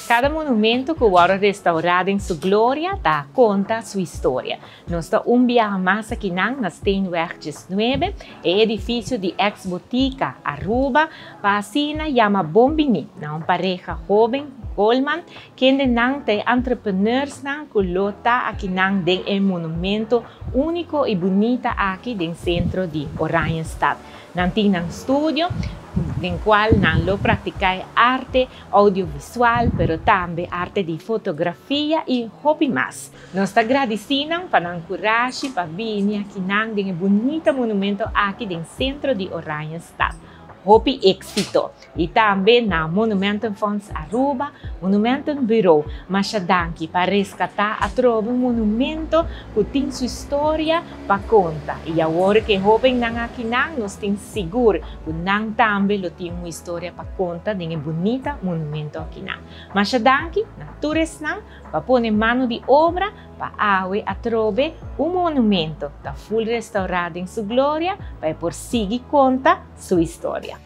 Cada monumento cu wordo restaura den su gloria ta conta su historia. Nos ta un biaha mas aki na Steenweg 19, e edificio di ex Botica Aruba, pa asina yama bon bini na un pareha hoben Goldman, kendenan ta entrepreneurs nan cu lo ta aki nan den e monumento unico y bunita aki den centro di Oranjestad. Nan tin un studio den cual nan lo practica arte audiovisual, pero tambe arte di fotografia y hopi mas. Nos ta agradeciendo pa nan corashi pa bini aki nan den bunita monumento aki den centro di Oranjestad. Hopi exito. Y tambe na Monumentenfonds Aruba, Monumentenbureau, masha danki pa rescata atrobe un monumento cu tin su historia pa conta. Y awor cu hobennan aki nan, nos tin sigur cu nan tambe lo tin un historia pa conta di un bunita monumento aki nan. Masha danki na tur esnan pa pone mano di obra pa awe atrobe un monumento ta full restaura den su gloria pa por sigui conta su historia.